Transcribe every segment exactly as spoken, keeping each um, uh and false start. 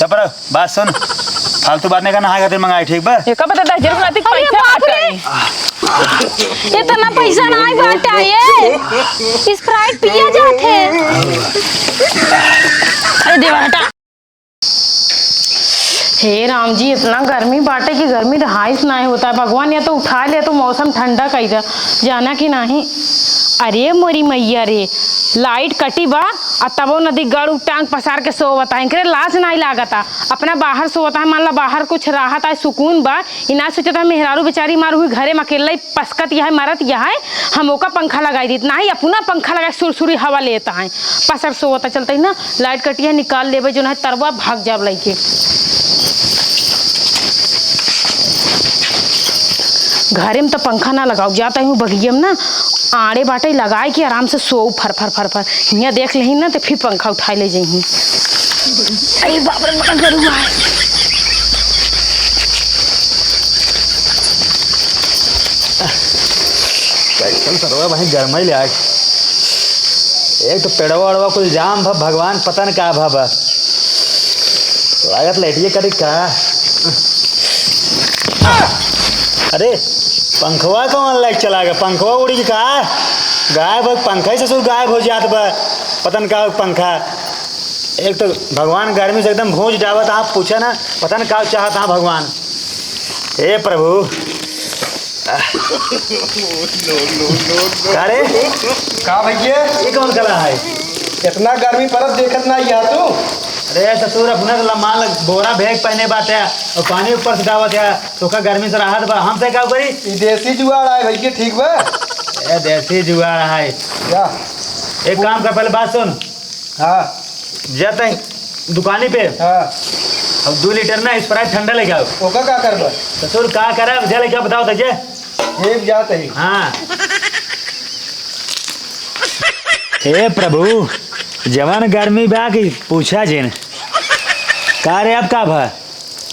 चुप रह, बात सुन। फालतू बात नहीं करना, हाँ खातिर मंगाई, ठीक बा? एका बता दस हजार रुपया अरे पैसा बाप रे! बाटे। इतना पैसा नहीं बाटे, ये Sprite पिया जात है। अरे देवा हटा। हे राम जी, इतना गर्मी बाटे कि गर्मी रहाइस नाहीं होता है। भगवान या तो उठा ले तो मौसम ठंडा कई दे, जाना कि नाहीं। अरे मोरी मैया रे, light कटी बा, आ तबो नदी गड़ू टांग पसार के सोवत है। इनकरे लाज नाहीं लागत है, अपना बाहर सोवत है। मान ला बाहर कुछ राहत है, सुकून बा, ई ना सोचत है मेहरारू बेचारी मारू हुई घरे में अकेले पसकत यह है, मरत यह है, हम ओका पंखा लगाई दीत। नाहीं, अपना पंखा लगाई, सुरसुरी हवा लेत है। पसर सोवत है, चलते ही ना light कटी है, निकाल लेबे, जो ना तरवा भाग जाब लइके। घरे में तो पंखा ना लगाओ, जाता हूँ बगिया में ना, आड़े बाटे लगाए के आराम से सोऊ फर फर फर फर। हियाँ देख लेही ना तो फिर पंखा उठाए ले जइही। अरे बाप रे, बड़ा गरुआ है। कैसन सरवा भाई गरमाई ले आए। एक तो पेड़वा ओड़वा कुल जाम भा, भगवान पता न का भा बा। लागत लैटिए करी का। अरे, पंखवा कौन लाइट चला गया? पंखवा उड़ी का? गायब हो पंखा ही ससुर, गायब हो जात बा। पता न का हो पंखा। एक तो भगवान गर्मी से एकदम भूंज डावत, आप पूछे ना, पता न का चाहत हाँ भगवान। हे प्रभु। का रे? का भैया? ये कौन कला है? इतना गर्मी परत देखत ना या तू? अरे ससुर, अपना तो लम्बा लग-, बोरा बैग पहने बाटे और पानी ऊपर से डावत है, तो का गर्मी से राहत बा, हम से का करी? ई देसी जुगाड़ है भैया, ठीक बा? ए, देसी जुगाड़ है। क्या? एक काम कर, पहले बात सुन। हाँ। जाते हैं दुकानी पे। हाँ। अब दो लीटर ना Sprite ठंडा लेके आओ। ओका का करबा? ससुर का करब? जा लेके आओ, बताओ तो जे। एक जात है। हाँ। हे प्रभु, जवान गर्मी बा कि पूछा जिन। का रे, अब का भा?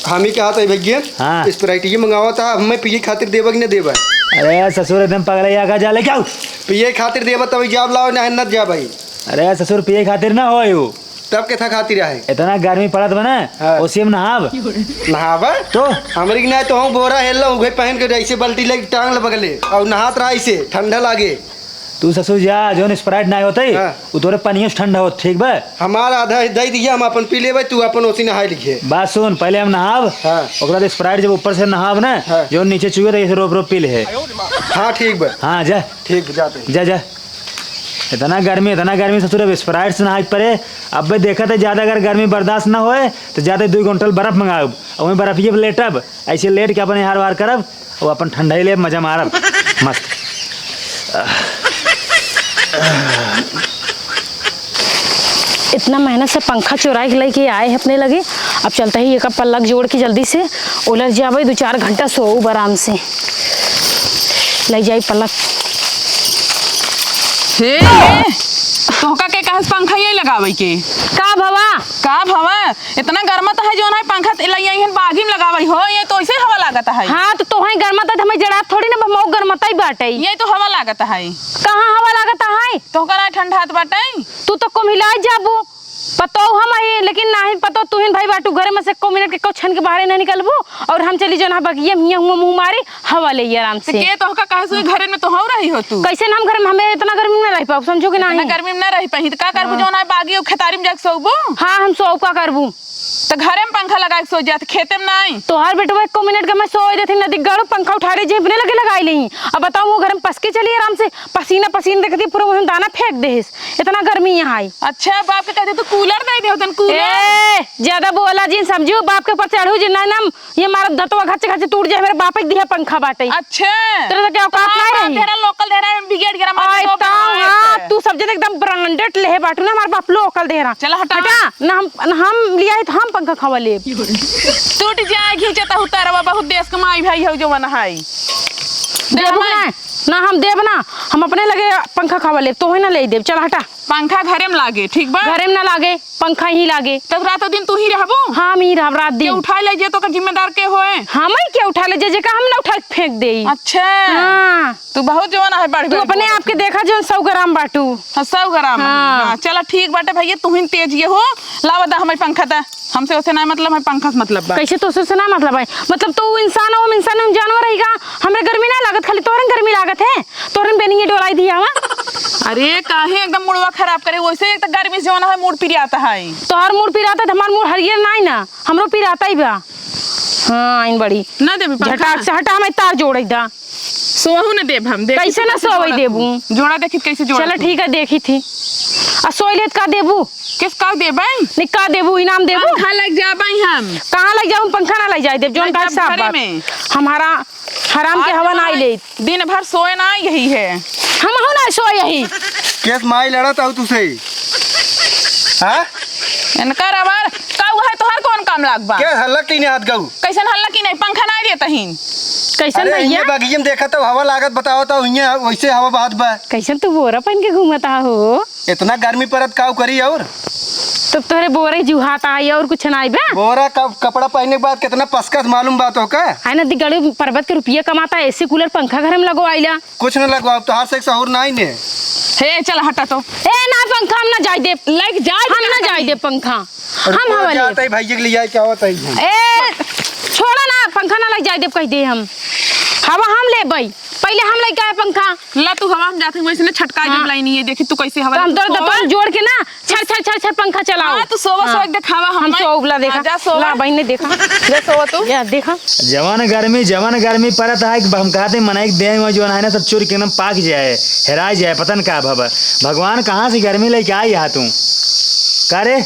हम ही कहा था भैया, हाँ। Sprite ये मंगावा था, हमें पिए खातिर देबा कि न देबा? अरे ससुर, एकदम पगला या का, जा लेके आओ। पिए खातिर देबा तब जाब लाओ, ना न जा भाई। अरे ससुर, पिए खातिर ना होए उ। तब केथा खातिर आहे? इतना गर्मी पड़त बा ना, हाँ। ओसी में नहाब। नहाबा? तो? हमरी के ना तो हम बोरा हेल लो, उघे पहन के ऐसे बाल्टी लेके टांग ले बगले, और नहात रहा ऐसे, ठंडा लागे। तू ससुर जा, जौन Sprite ना होते, हाँ। उ तोरे पनियो से ठंडा होत, ठीक बा? हमार आधा दे दिया, हम अपन पी लेबे, तू अपन ओसी नहाए लिखे। बात सुन, पहले हम नहाब, हाँ। ओकरा बाद Sprite जब ऊपर से नहाब ना, हाँ। जौन नीचे चुए रही, ऐसे रोप रोप पी ले है। हाँ, ठीक बा। हाँ, जा। ठीक बा, जाते हैं। जा, जा। इतना गर्मी, इतना गर्मी ससुर, अब Sprite से नहाए के पड़े। अब देखत है, ज्यादा अगर गर्मी बर्दाश्त ना होए, तो ज्यादा दो क्विंटल बर्फ मंगाउब, और वहीं बर्फिए पे लेटब, ऐसे लेट के अपन हार वार करब, और अपन ठंडाई लेब, मजा मारब, मस्त। इतना मेहनत से पंखा चोराए के लेके आए हैं अपने लगे, अब चलते ही एक पलक जोड़ के जल्दी से ओलर जाबे, दो चार घंटा सोऊब आराम से। ले जाई पलक। हे, तोहका के कहस पंखा यही लगावे के? का भवा? का भवा? इतना गरमत है जो ना पंखा ते लई आई हन बागी में लगावे हो, ये तो ऐसे हवा लागत है। हाँ, तो तोहई गरमत है, हमें जड़ा थोड़ी ना, मऊ गरमत ही बाटे। ये तो हवा लागत है। कहाँ हवा लागत है? तोहका ना ठंडात बाटे। तू तो कुम्हिलाए जाबू। पतोह हम ही, लेकिन नाहीं पतोह तुहिन भाई बाटू, घरे में से एको मिनट के एको क्षण के बाहरे ना निकलबू, और हम चली जो ना बगिया में हियाँ हुआँ मुँह मारी, हवा ले आराम तो से। के तोहका कहे से घरे में तो हो रही हो तू? कैसे ना हम घर में, हमें इतना गर्मी में ना रह पाऊ, समझो कि इतना नाहीं? गर्मी में ना रह पाई, तो का करबू हाँ। जो ना बागी और खेतारी में जाके सोबू? हाँ, हम सोब का करबू। तो घरे में पंखा लगा के सो जात, खेते में नाहीं। तोहार बेटवा एको मिनट के मैं सोए देती, नदी गाड़ू पंखा उठारे जे अपने लगे लगाई लेई। अब बताओ, वो घर में पसके चली आराम से, पसीना पसीना देखती, पूरा मुँह में दाना फेंक देहिस। इतना गर्मी यहाँ आई। अच्छा, बाप के कहते तू कूलर दे दे होतन, कूलर। ए, ज्यादा बोला जिन समझू, बाप के ऊपर चढ़ू जिन, ना, ना, ये मारा दतवा घच घच टूट जाए, मेरे बाप के दिया पंखा बाटे। अच्छा। तेरे से क्या औकात तो नहीं हमार रही? तेरा लोकल दे रहा है, बिगड़ गया, हमारे आई लोग ताऊ, बनाए हाँ, थे। तू सब जन एकदम branded लेहे बाटू ना, हमारे बाप लोकल दे रहा। चला हटा। हटा, ना हम, ना हम लिया है तो हम पंखा खवा ले। टूट जाए घींचे तो उतारवा, बहुत देश कमाई भाई हो जो मन है। देबू देख ना। ना, हम देब ना, हम अपने लगे पंखा हवा लेब, तोहे ना लेइ देब, चल हटा। पंखा घरे में लागे, ठीक बा? घरे में ना लागे, पंखा ही लागे। तब रातों दिन तू ही रहबू? हाँ, हम ही रहब रात के दिन। उठाइ लइ जे, तो ओकर जिम्मेदार के होए? हम ही के उठाइ लइ जे, जेका हम ना उठाइ के फेंक देई। अच्छा। हाँ। तू बहुत जवान है, बढ़ तू बढ़ अपने बोलत आप के है। देखा जौन सौ ग्राम बाटू। हाँ, सौ ग्राम है। हाँ। हाँ, चला ठीक बाटे भइया, तू ही तेज ये हो, लावा दा हमारी पंखा दा। हमसे ओसे ना मतलब है, पंखा से मतलब बा। कैसे तोसे ओसे ना मतलब है? मतलब तू इंसान हो, हम इंसान, हम जानवर है का? हमरे गर्मी ना लागत, खाली तोहरे गर्मी लागत है? तोहरे बेनिये डोलाई दिया हवा। अरे काहे एकदम मूडवा खराब करे, वैसे एक तो गर्मी से जौन है मूड पिरात है। तोहर मूड पिरात है, हमार मूड हरियर नाई ना, हमरो पिरात ही बा। हाँ, आइन बड़ी। ना देबे पंखा? झटाक से हटा, हमें तार जोड़े दा। सोहू न देब हम, देखी कैसे तू ना कैसे सोवई जोड़ा देबू? तू। जोड़ा देखी कैसे जोड़ा चला तू। ठीक है, देखी थी। आ सोई लेत का देबू? किस का देबै? नहीं, का देबू, इनाम देबू? पंखा लग जाबै हम। कहाँ लग जाऊँ? पंखा ना लग जाए देब, जौन लग का जाब हिसाब घरे बात। में। हमारा हराम के आज हवा ना हमारा ले। दिन भर सोए ना यही है। हम हो ना सोए यही। केस माई लड़त आऊ तुसे? हाँ? इनका रबर का हुआ है, तोहर कौन काम लाग बा? के हल्ला की नहीं हाथ गऊ? कैसन हल्ला की नहीं, पंखा ना देता ही। कैसन अरे, भैया? इन्हें बगीचे में देखा तो हवा लागत, बताओ तो इन्हें वैसे हवा बहत बा। कैसन तू बोरा पहन के घूमत हा हो? इतना गर्मी परत काऊ करी और? तब तोहरे बोरे जुहात आई और कुछ ना आई बा? बोरा का कपड़ा पहने के बाद कितना पसकस मालूम बा तोहका? है ना, दिगड़ू पर्वत के रुपया कमाता, एसी कूलर पंखा घर में लगवाइला। कुछ न लगवाओ, तोहार से एक सहूर नाई ने। हे, चल हटा तो। ए, ना पंखा हम ना जाए दे। लाइक जाए हम दे ना कहीं। जाए दे पंखा। हम रुको, हवा ले। जाता ही भैया के लिए आए, क्या होता है? ए, छोड़ा ना, पंखा ना लग जाए दे, कह दे हम। हवा हम लेबै, पहले हम लेके आए पंखा। ला तू हवा, हम जाते हैं वैसे ना छटका हाँ। जब लाइन ये देखी तू कैसे हवा तो हम ले, तू तोड़, सोवा। तोड़ जोड़ के ना छर, छर, छर, छर पंखा चलाओ। हाँ, तू सोवा, हाँ। सोवा के देखावा हम हमें। सोवा, ला देखा। हाँ, जा सोवा। ला बहिन ने देखा। जा सोवा तू। या देखा। जवन गर्मी, जवन गर्मी परत है, हम कहते मनई के देह में जवन है ना, सब चुर के एकदम पाक जाए, हेरा जाए, पता न का भव। भगवान कहाँ से गर्मी लेके आई है तू? का रे?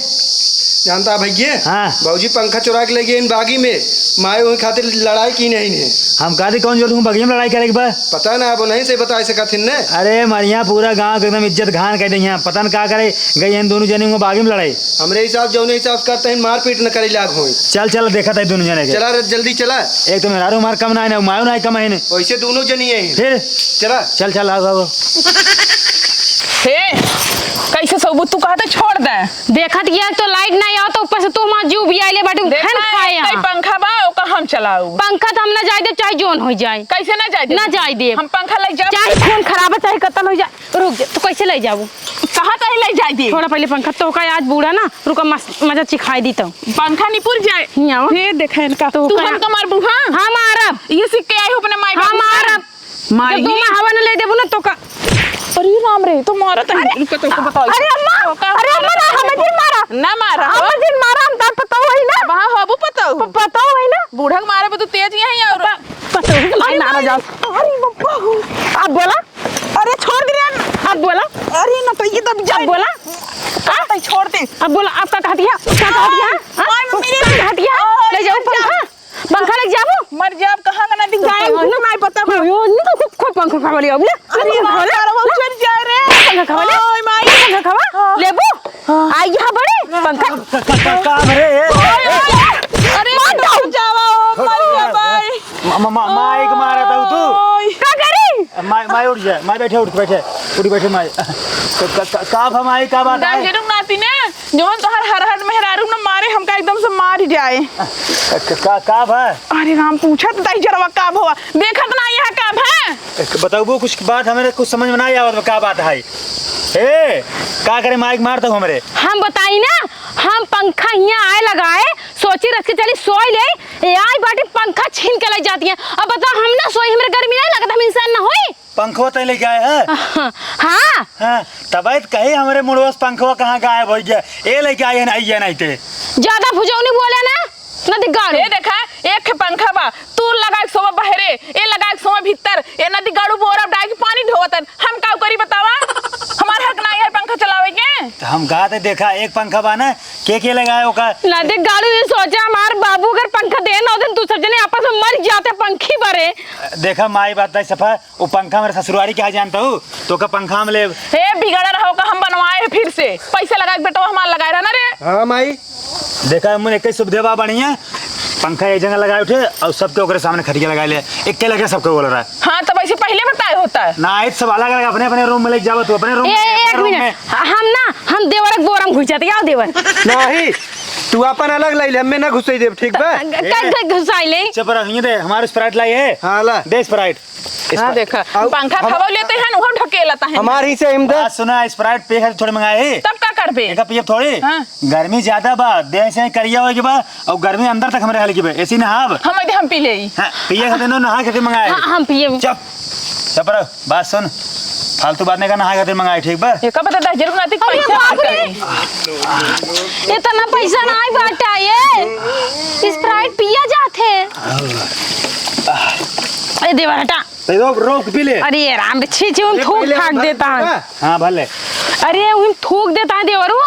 जानता है भैया? हाँ। बाबूजी पंखा चुरा के ले गए इन बागी में, माए वही खातिर लड़ाई की नहीं ने। हम कहते कौन जो तुम बगिया में लड़ाई करे के बा? पता ना, अब नहीं से बता सकत हिन ने। अरे मरिया पूरा गांव के एकदम इज्जत घान कर दे यहाँ, पता न का करे। गई हैं दोनों जने हुआ बागी में लड़ाई। हमरे हिसाब, जौने हिसाब से करते हैं, मारपीट न करे लाग होई। चल, चल, देखत है दोनों जने के। चला रे, जल्दी चला। एक तो मेहरारू मार कम ना है, ना मायो ना है कम है ने। वैसे दोनों जनी है। फिर? चला। चल, चल, आओ, आओ। हे, कैसे सोबू? तू कहते छोड़ दे। देखत ये तो लाइट नहीं आओ तो ऊपर से तू हमार जीव भी आइले बाटे, देखा खन है, खाए एक यहाँ। पंखा बा, ओका हम चलाऊ। पंखा तो हम ना जाए दे, चाहे जोन हो जाए। कैसे ना जाए दे? ना जाए दे। हम पंखा ले जाब। चाहे खून खराब है, चाहे कत्ल हो जाए। रुक जा, तू कैसे ले जाबू? कहाँ कहीं ले जाए दे? थोड़ा पहले पंखा तो का आज बूढ़ा ना, रुका मस-, मजा चिखाई दी तो। पंखा निपुर जाए। नहीं आओ। ये देखा इनका। तो तू का हमका मारबू, हाँ? हाँ, मारब। ये सीख के आई हो अपने माई हाँ, बाबू से? मारब। माई। जब तू हवा न ले देबू ना तो का। अरे राम रे, तो मारत है। अरे, रुको, तो को बताओ। अरे अम्मा, तो का अरे अम्मा ना, मारत है? हमें जिन मारा। ना मारा हो। हमें जिन मारा, हम तार पतोह है ना। वहाँ होबू पतोह। प-, पतोह है ना। बूढ़ा के मारे पे तू तेज ही है और प-, पतोह के मारे अरे ना माई। जाओ। अरे बाबा। अब बोला। अरे छोड़ दे रे। अब बोला। अरे ना तो ये दब जाए। अब बोला। का? छोड़ दे। अब बोला, अब का कहती है? का कहती है? हाँ? माई, मम्मी रे। का कहती है? ओए, ले जाओ मर जा। पंखा। पंखा लेके जाबो? मर जाब, कहाँ का ना दिखाए, पंखा घूम नहीं पता बा। यो, नहीं तो खूब, खूब पंखा खवा ले, अब ले। अरे पंखा खवा ले। मार, वो चल जा रे। पंखा खवा ले। ओए माई। पंखा खवा। हाँ। लेबो? हाँ। आ, यहाँ बड़े पंखा। का, का, का, का रे? ओए, ओए, अरे, मत जाओ। जावा, ओ, मर जा भाई। म-, म-, म-, माई के मारा था तू। ओए। का करी? माई, माई उठ जा, माई बैठे, उठ बैठे, उठ बैठे माई। का, का, का, का भा माई, का बात है? दाहिने नाती ने जौन तोहर हरहर मेहरारू न मारे, हमका एकदम से मार जाए। क-, क-, का, का भा? अरे राम, पूछत दाई जरवा का भवा? देखत ना यहाँ का भा? एक बताऊ कुछ बात, हमरे कुछ समझ में ना आवत बा, का बात है? ए, का करे माइक मारत हो हमरे? हम बताई ना, हम पंखा हियाँ आए लगाए, सोची रख के चली सोई ले, ए आई बाटी पंखा छीन के ले जाती है। अब बताओ, हम ना सोई, हमरे गर्मी नहीं लगत, हम इंसान ना होई? पंखवा तय लेके आए हैं? हाँ। हाँ, तबे त कही हमरे मुड़वा से पंखवा कहाँ गायब होइ गया। ए लेके आए हैं, आइए नहीं ते। ज्यादा भुजौनी बोले ना, नदी गाड़ू। ए देखा, एक ठे पंखा बा, तू लगा के सोवा बहरे, ए लगा के सोवा भीतर, ए नदी गाड़ू बोरा डाल के पानी ढोवतन। हम का करी बतावा? हमार हक ना है पंखा चलावे के। तो हम कहा थे, देखा, एक पंखा बा ना, के के लगाए ओका? नदी गाड़ू ये सोचा, हमार बाबू अगर पंखा दे ना होते, दूसर जने आपस में मर जाते पंखी बरे। देखा, माई बात है सफा, वो पंखा मेरे ससुरारी के यहाँ जानता हूँ, तो का पंखा हम लेब। हे, बिगड़ल रहो का हम बनवाए हैं फिर से। पैसा लगा के बेटवा हमार लगाए रहा ना रे। हाँ माई। देखा, हमन एक ही सुविधा बा बढ़िया, पंखा एक जगह लगाए उठे और सबके ओकरे सामने खटिया लगाए ले, एक के लगे सबके बोल रहा है। हाँ, तो वैसे पहले बताए होता है। ना, ये सब अलग-अलग अपने-अपने room में ले जावा, तू अपने room ए, में, ए, अपने एक room मिनट। में। हम ना, हम देवर के बोरा में घुस जाते, आओ देवर। नहीं, तू अपन अलग ले ले, हमें ना घुसई देब, ठीक बा? क-, क-, ए, क-, घुसाई ले। चुप रह, ये दे, हमारे Sprite लाई है। हाँ, ला। दे Sprite। हाँ, Sprite। देखा, अब पंखा हम खवा लेते हैं, वो ढकेलता है। हमार ही से हम दे। बात सुना, Sprite पिए खातिर थोड़ी मंगाए है। तब का करबे? एका पिए थोड़ी। हाँ। गर्मी ज्यादा बा, देह से करिया होए के बा, और गर्मी अंदर तक हमरे हाल के बा। ऐसी नहाब। हम दे, हम पी ले। हाँ, पिए खातिर ना, नहाए खातिर मंगाए। हाँ, हम पिए। चुप। चुप रह, बात सुन, फालतू बात नहीं कर, नहाए खातिर मंगाए, ठीक बा? एका बता दस हजार रुपया नाती अरे पैसा बाप रे! करी। इतना पैसा ना आई बाटा ये। Sprite पिया जात है। अरे देवर हटा। तो रोक, रोक, पी ले। अरे राम रे, छी, छी, उन अरे थूक पहले फाक हम देता है। हाँ, भले। अरे उन थूक देता है देवरू।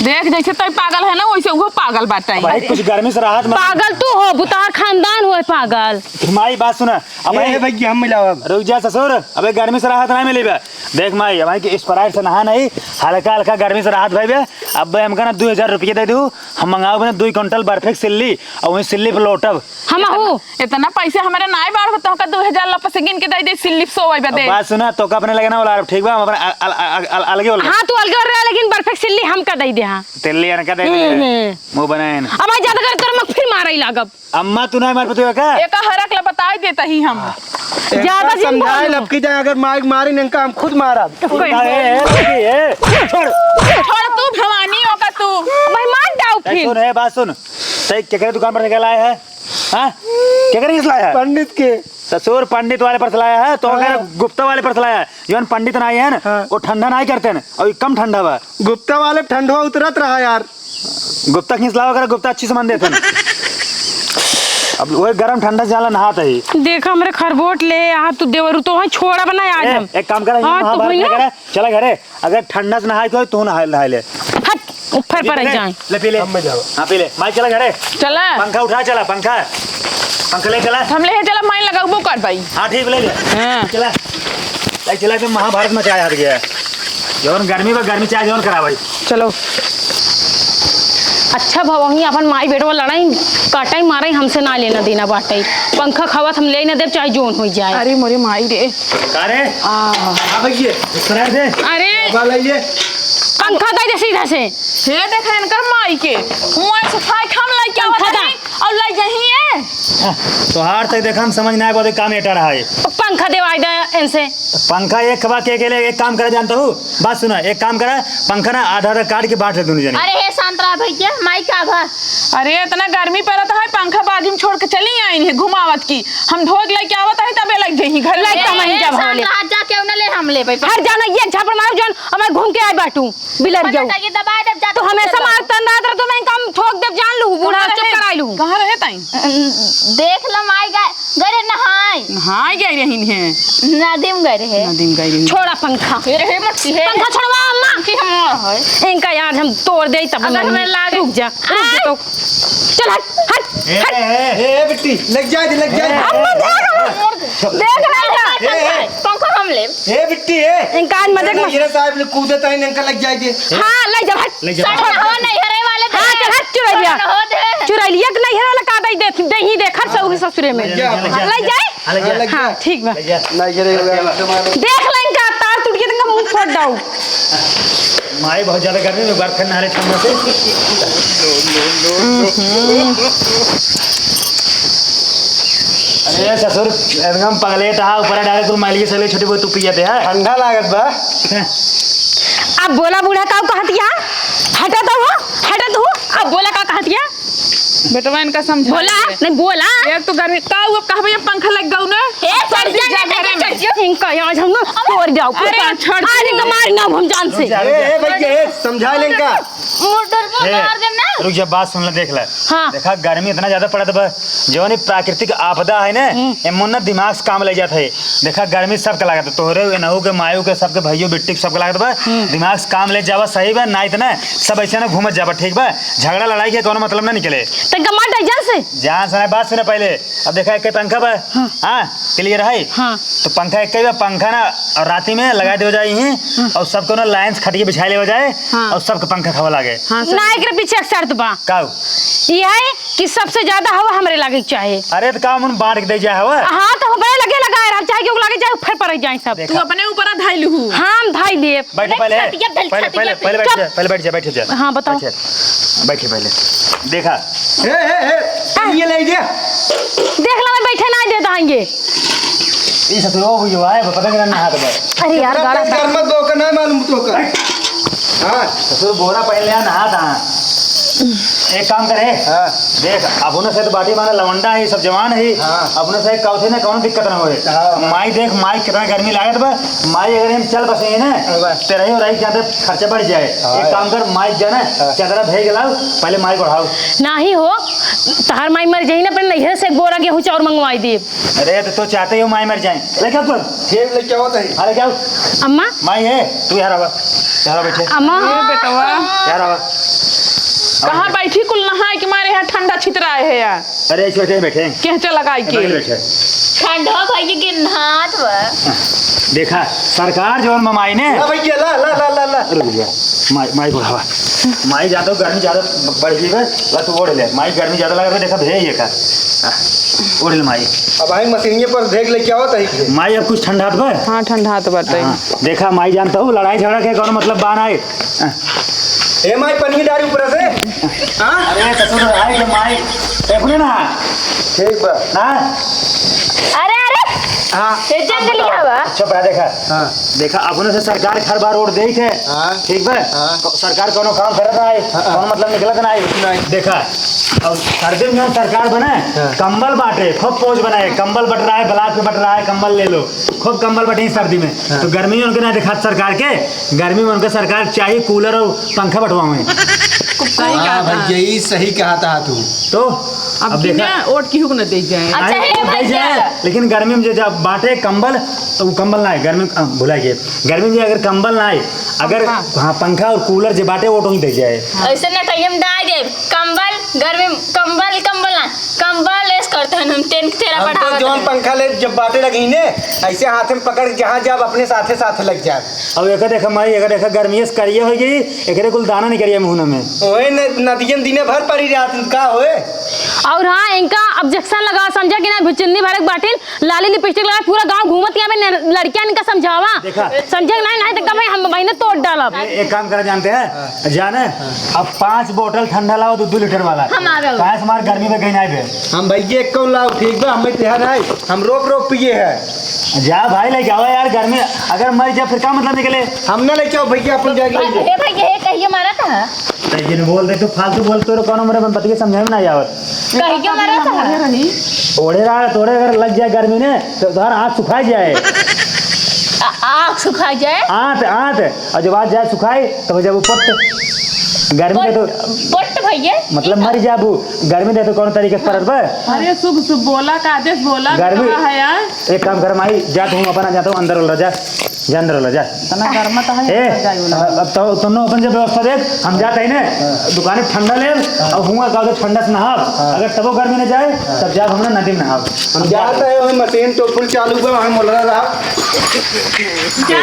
देख, जैसे तै पागल है ना, वैसे वो पागल बाटे। भाई, कुछ गर्मी से राहत में। पागल तू हो, बुतार खानदान होए पागल। माई बात सुना, अब ए, भाई, ए भैया, हम मिलाओ अब। रुक जा ससुर, अबे गर्मी से राहत ना मिली बे। देख माई, अब भाई कि Sprite से नहा नहीं, हल्का हल्का गर्मी से राहत भाई बे। अब भाई हमका ना दो हजार रुपये दे दू, हम मंगाओ बने दो क्विंटल बर्फे के सिल्ली, और वहीं सिल्ली पे लौटब। हम आहू। इतना पैसे हमारे नाई बाढ़ होता, का दो हजार लपस गिन के दे दे सिल्ली पे सोवे बदे। अब बात सुना, तो का अपने लगे ना वाला, ठीक बा, हम अपने अल-, अल-, अल-, अल-, अलगे वाला। हाँ, तू अलगे वाला, लेकिन बर्फे के सिल्ली हमका दे दे, हाँ। सिल्ली अनका दे दे। हम्म, हम्म। मुंह बनाए न। अब आज ज्यादा कर तोर मग फिर मारे लागब। अम्मा, तू ना मार पतुआ का? एका हरक ला बताई देता ही हम। हाँ। ज्यादा एका दिन समझाए बोलू। लपकी जाए, अगर माइक मारी न इनका हम खुद मारब। कोई ए, ए, ए, ए, छोड़। छोड़ तू, भवानी होगा तू। भाई मार डाउ ए, फिर। सुन, ए, बात सुन। तै केकरे दुकान पर से लाया है? हाँ? केकरे से लाया है? पंडित के। ससुर पंडित वाले पर से लाया है, तो हाँ। अगर गुप्ता वाले पर से लाया है। जौन पंडित नाई है ना, हाँ। वो ठंडा नाई करते हैं, और ये कम ठंडा बा। गुप्ता वाले ठंडवा उतरत रहा यार। गुप्ता खींच लावा करा, गुप्ता अच्छी सामान देते हैं। अब वही गरम ठंडा से जाला नहात ही। देखा हमरे खरबोट ले, यहाँ तू देवरू तो वहीं छोड़ा बना आज ए, हम। एक काम करा, हाँ, तो महाभारत हुई ना। में करा, चला घरे, अगर ठंडा से नहाए के हो, तू नहा, नहा ले। हट, ऊपर पर पी ले, जाए। ले पी ले। हम में जाओ। हाँ, पी ले। माई चला घरे। चला। पंखा उठा चला, पंखा। पंखा ले चला। हम ले चला, माई लगाबो कर भाई। हाँ, ठीक, ले ले। हाँ। चला। ले चला, एकदम महाभारत मचाया हाथ गया। जौन गर्मी बा, गर्मी चाहे जौन करा भाई। चलो। अच्छा भा, वहीं अपन माई बेटवा लड़ाई, काटाई, माराई, हमसे ना लेना देना बाटे। पंखा खवात हम ले ना देब, चाहे जौन हो जाए। अरे मोरे माई रे। का रे? आ। आ भैया, इस तरह से। अरे। बाबा लाइए। पंखा दे दे सीधा से। हे देख इनकर माई के। मुआ से फाइट हम लइके आवत पंखा दा। हई और लइ जही है। हाँ, तोहार तक देखा हम समझ ना आए, बहुत काम एटा रहा है। पंखा देवाई दे इनसे। पंखा एक बा के, के लिए एक काम करे जानता हूँ, बात सुना, एक काम करा, पंखा ना आधा आधा काट के बांट ले दोनों जने। अरे हे शांत रहा भैया, माई का भा। अरे इतना गर्मी पड़त है, पंखा बाजू में छोड़ के चली आई है घुमावत की। हम ढोक लेके आवत है तबे लग जही घर। लग ए, तो हम ए, जा शांत भले। रहा, जा केहू ना ले, हम लेबै। हर जाना ये झापड़ मारो जौन, अब मैं घूम के आए बाटू, बिलर बना जाऊ। ताकि दबा दे, जा तो तू हमेशा चलो। मार तन रात रात में काम ठोक दे, जान लू, बूढ़ा कहाँ चुप रहे? कराई लू। कहाँ रहे ताई? देख लो माई गए, गए रहे नहाए। नहाए गए रही है। नदी में गए रहे। नदी में गए रही। छोड़ा पंखा। हे, हे, मट्टी है। पंखा छोड़वा अम्मा। पंखी हम है। इनका यार हम तोड़ दे तब अगर मन हमें लागे। रुक जा, रुक जा आ। तो। चल हट, हट, ए, हट। ए, ए, ए, बिट्टी, लग जाए दे, लग जाए दे। अम्मा देख, देख रही का? ए, ए। पंखा हम लेब। ए, बिट्टी, ए। इनका आज मजाक मत। ये साहब ने कूदे ताई इनका लग जाए दे। हाँ, लग जा, हट। ले जा। साढ़े हवा नहीं हरे वाले हाँ, थे। चल हट, चुरैलिया। हो दे। चुरैलिया के नहीं हरे वाला का दे, दे, दे ही दे, खर्च होगी ससुरे में। ले जा, ले जा। ले जाए? हाँ, ले जा। हाँ, ठीक बा। ले जा। नहीं हरे वाला। देख लें का तार टूट के तुमका मुंह फोड़ डाऊ। माई बहुत ज्यादा गर्मी में बर्फ नहारे ठंडा से। अरे ससुर, एकदम पगलेट हा, ऊपर डाले कुल मालिक से ले छोटी बहुत तू पिया दे, हाँ? ठंडा लागत बा। अब बोला बूढ़ा काऊ कहतिया, हटा दो हो, हटा दो हो। अब बोला का कहतिया? बेटवा इनका समझा बोला, दे। नहीं बोला। एक तो गर्मी, का हुआ, कहबे ये पंखा लग गऊ ना? ए, चढ़ सर्दी जा, जा नहीं, घरे नहीं, में। चढ़ जा। इनका यहाँ हम ना तोड़ जाओ, अरे, कुत्ता। छोड़ आज दे। इनका मार ना हम जान से। रुक जा, ए, रुक जा। ए, भाई, ए, समझा ले इनका। मुर्दर को ए, मार देम ना। रुक जा, बात सुन ले, देख ले। हाँ। देखा, गर्मी इतना ज्यादा पड़त बा, जौन ई प्राकृतिक आपदा है ना, हम्म। एमन ना दिमाग से काम ले जात है। देखा, गर्मी सबके लागत है, तोहरे, एनहू के, मायू के, सबके, भइयो, बिट्टी के, सबके लागत बा। हम्म। दिमाग से काम ले जावा, सही बा, ना इतना सब ऐसे ना घूमत जावा, ठीक बा? झगड़ा लड़ाई के कोनो मतलब ना निकले। तनका मार डाई जान से। जान से ना, बात सुने पहले। अब देखा, एक पंखा बा। हाँ। हाँ, clear है? हाँ। तो पंखा एक ही बा, पंखा ना, और राती में लगा देवा जाए यहीं, हाँ। और सबको ना line से खटिया बिछा लेवा जाए, हाँ। और सबके पंखा खवा लागे। हाँ, सर। ना, एकरे पीछे एक शर्त बा। का हो? ई है कि सबसे ज्यादा हवा हमरे लागे के चाहे। अरे, त का मन बांट के दे जाए हवा? हाँ, त हमरे लगे लगाए रह, चाहे केहू लगे जाए, फिर पड़ जाए सब। देखा। तू अपने ऊपर धाई लुहू। हाँ, हम धाई लेब। बैठ पहले। छतिया धल, पहले, छतिया पहले, धल। पहले बैठ चुप। जा, पहले बैठ जा, बैठ जा। हाँ, बताओ। बैठ जा। बैठे पहले। देखा। ए, ए, ए, ये ले दे। देख ला, मैं बैठे ना दे दाएंगे। ई ससुरो बुझवा है, पता नहीं ना हाथ में। अरे यार, गाड़ा सा। कर मत दो का, ना मालूम तो का। हाँ। ससुर बोरा पहन लिया, नहा था। एक काम करे। हाँ। देख, अपने से तो बाटी माने लवंडा है, सब जवान है। हाँ। अपने से कहते ना, कौनो दिक्कत ना होए। हाँ। माई देख, माई कितना गर्मी लागत बा। माई अगर हम चल बसे ना, हाँ, बस। तेरा ही और आई ज्यादा खर्चा बढ़ जाए। हाँ। एक काम कर, माई जाना, हाँ। चादरा भेज लाओ, पहले माई को उठाओ। नाही हो, तहार माई मर जाई ना, पर नैहर से एक बोरा गेहूं चाउर मंगवाई देब। अरे, तो, तो चाहते ही हो माई मर जाए। लेके आओ तुम। खेत लेके आओ तही। हाँ, लेके आओ। अम्मा। माई है, तू यहाँ आवा। यहाँ बैठे। अम्मा। ए, बेटवा। यहाँ आवा। कहाँ बैठी कुल नहाए के मारे यहाँ ठंडा छितराए है यार। अरे, ऐसे बैठे, बैठे। केहचा लगाई के? बैठे। ठंडा भाई के गिरनाथ बा। देखा, सरकार जवन ममाई ने। ला भैया, ला, ला, ला, ला, ला। अरे भैया, माई, माई को हवा। माई जातो गर्मी ज्यादा बढ़ गई बा, ला तू ओढ़ ले। माई गर्मी ज्यादा लगा, देखा भैया ये का। हाँ, ओढ़ ले माई। अब आई मशीनिये पर देख ले क्या होता है। माई अब कुछ ठंडात बा? हाँ, ठंडात बाटे। हाँ, देखा माई जानता हूँ, लड़ाई झगड़ा के कौनो मतलब बा ना है। हाँ। ए माई, पनिया डारी ऊपर से। हाँ? अरे ससुर, आई तो माई, ए, अपने ना। ठीक बा। ना। अरे, अरे। हाँ। ये जंगली हवा। चुप रह, देखा। हाँ। देखा, अपने से सरकार घर बार रोड देत है। हाँ। ठीक बा? हाँ। क-, सरकार कौनो काम करत ना है, हाँ, हाँ। कौनो मतलब निकलत ना है। नहीं। देखा, अब सर्दी में सरकार बने, हाँ। कंबल बांटे, खूब पोज बनाए, कंबल बट रहा है, ब्लाक पे बट रहा है, कंबल ले लो, खूब कंबल बटे सर्दी में। हाँ। तो गर्मी में उनके ना दिखात सरकार के, गर्मी में उनके सरकार चाहे कूलर और पंखा बंटवावे। सही हाँ कहा था। भैया, ई सही कहा था तू। तो अब अब देखा। बिना ओट की हुक न दे जाए। अच्छा, आई है तो भाई दे जाए, जाए। लेकिन गर्मी में जे जब बांटे कंबल, तो वो कंबल ना है, गर्मी में, अ, भुला गए। गर्मी में अगर कंबल ना है, अगर, पंखा। हाँ, पंखा और कूलर जे बाटे, वो तो ही दे जाए। ऐसे ना कहिए, हम दाई देब। कंबल, गर्मी, कंबल, कंबल ना, कंबल ऐस करते हैं हम, टेन तेरा हम तो बढ़ावत जौन हैं। पंखा ले जब बाटे लगी ने, ऐसे हाथ में पकड़ के जहाँ जाब अपने साथे साथे लग जाए। अब एकर देखा माई, एकर देखा गर्मी से करिए हो गई, एकरे कुल दाना निकरिए मुँह में। ओए न-, नदियन दिने भर पड़ी रात का होए। और हाँ, इनका objection लगा, समझा कि ना, भुचुन्नी भरक बाटिन, लाली लिपस्टिक लगा, पूरा गाँव घूमत यहाँ पे न-, लड़कियाँ इनका समझावा। देखा। समझे कि नहीं, नहीं तो कब हम महीने तोड़ डालब। ए-, एक काम करा जानते हैं, जाने, अब पाँच बोतल ठंडा लाओ, दो, दो लीटर वाला। हम आ गए। काहे से हमारे गर्मी में कहीं नहीं बे। हम भैया एक कौन लाओ, ठीक बा, हमें तेहर है, हम रोप रोप पिए हैं। जा भाई, लेके आओ यार, गर्मी, अगर मर जा फिर का मतलब निकले? हम ना लेके आओ भैया, अपन जाके ले ले। ए भाई, ये कहिए मारा था। तो ये नहीं बोल रहे, तू फालतू बोल, तोरे कौन मेरे बतिया समझे में ना आवत। कहिए मारा था। ओढ़े रहा, तोरे अगर लग जाए गर्मी ने, तो तोहर आँख सुखा जाए। आ-, आँख सुखा जाए? आँत, आँत। और जब आँत जाए सुखाए, तो हो जाबू पट्ट। गर्मी दे तो पट्ट, पट्ट भैया? मतलब मर जाबू। गर्मी दे तो कौन तरीके से परत बा? अरे शुभ शुभ बोला, का आदेश बोला, गर्मी बेटवा है यार। एक काम कर माई, जा तू अपना, जा तू अंदर वाला जा, जा अंदर वाला जा। इतना गर्मा तो है, ए, अंदर जाए वाला। अब तो तुम अपन जब व्यवस्था देख, हम जाते हैं ना, दुकान में ठंडा ले, और हुआ का उधर ठंडा से नहाब। हाँ। अगर तबो गर्मी न जाए, तब जाब हमरा नदी में नहाब। हम जाते हैं, वही मशीन तो फुल चालू बा, वहाँ मोलरा रहा। जा।